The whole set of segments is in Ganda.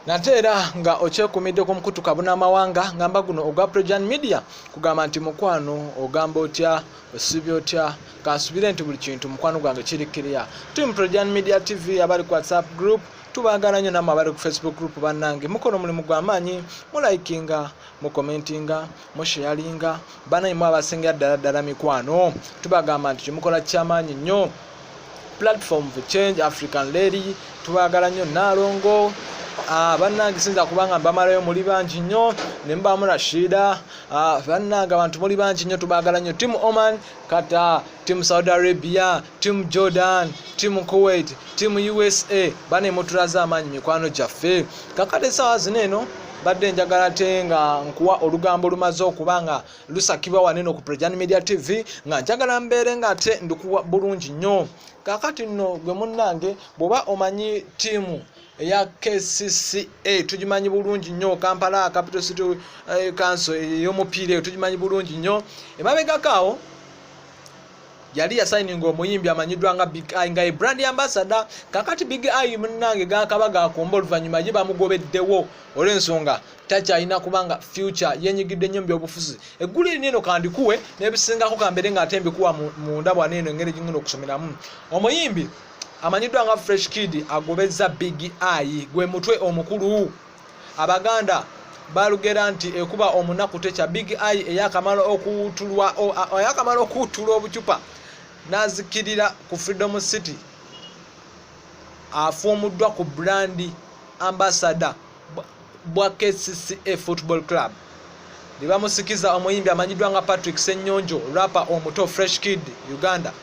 Nate era nga okyekumidde ku mukutu kabunamawanga ngamba guno ogwa Projan Media, kugamba nti mukwano, ogamba otya, osibye otya? Kansubire nti buli kintu, mukwano gwange, kiri kiriya. Team Projan Media TV abali ku WhatsApp group, tubaagala nnyo. Nammwe abali ku Facebook group, bannange, mukola omulimu gw'amaanyi, mulikinga, mukomentinga, musharinga. Banaimwe abasingira ddala ddala, mikwano, tubagamba nti kyemukola kyamaanyi nnyo. Platform for Change, African Lady, tubaagala nnyo. Naalongo, bannange, sinza kubanga mbamalayo, muli bangi nnyo. Ne mubaamu Rashida. Bannange, abantu muli bangi nnyo, tubaagala nnyo. Team Oman, Qatar, team Saudi Arabia, team Jordan, team Kuwait, team USA, bane mutulaze amaanyi, mikwano gyaffe. Kakati essaawa zino eno badde njagala te nga nkuwa olugambo lumaze okuba nga lusakibwa waneno ku Projan Media TV, nga njagala mbeere nga ate ndikuwa bulungi nnyo. Kakati nno gwe munnange, bw'oba omanyi ttiimu eya KCCA, tugimanyi bulungi nnyo, Kampala Capital City Council ey'omupiira, eyo tugimanyi bulungi nnyo. Emabegako awo yali yasayininga omuyimbi amanyiddwa nga Big Eye nga ye brand ambassador. Kakati Big Eye, munnange, gakaba gakomba, oluvannyuma ye bamugobeddewo olw'ensonga takyalina kubanga future, yenyigidde nnyo mu byobufuzi. Eggulu erino eno kandikuwe n'ebisingako, kambeere nga ate mbikuwa munda bwaneeno engeri gingenda okusomeramu. Omuyimbi amanyiddwa nga Fresh Kid agobezza Big Eye, gwe mutwe omukulu. Abaganda balugera nti ekuba omunaku tekya. Big Eye eyakamala okuwutulwa obucupa n'azikirira ku Freedom City, afuumuddwa ku brand ambassador bwa KCCA Football Club ne bamusikiza omuyimbi amanyiddwa nga Patrick Senyonjo, rapper omuto Fresh Kid Uganda.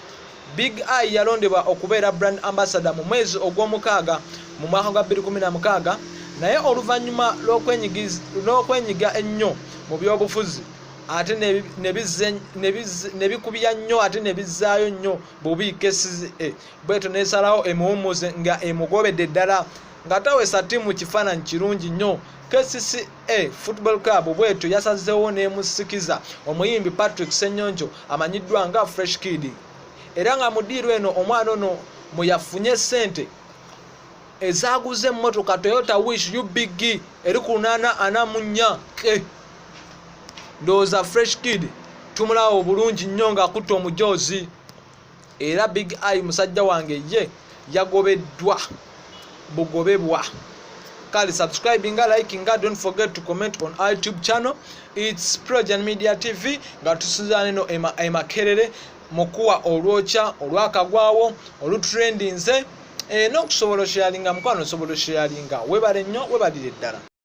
Big Eye yalondebwa okubeera brand ambassador mu mwezi ogw'omukaaga mu mwaka gwa 2016, naye oluvannyuma lw'okwenyiga ennyo mu byobufuzi ate ne bikubya nnyo ate ne bizzaayo nnyo bubi KCCA, bwetyo nesalawo emuwummuze nga emugobedde ddala nga tawesa ttiimu kifaananyi kirungi nnyo. KCCA Football Club bwetyo yasazeewo n'emusikiza omuyimbi Patrick Senyonjo amanyiddwa nga Fresh Kid, era nga mu ddiiru eno omwana ono mwe yafunye ssente ezaguza emmotoka Toyota Wish UBG eri ku 844 k. Ndowooza Fresh Kid tumulaba obulungi nnyo ng'akutta omujoozi. Era Big Eye, musajja wange, ye yagobeddwa bugobebwa. Kale subscribinga, likinga, don't forget to comment on YouTube channel. It's Projan Media TV, nga tusinzira neno emakerere mukuwa olwokya olwakagwawo olutrendinze, n'okusobola osharinga, mukwano, osobola osharinga. Webale nnyo, webalire ddala.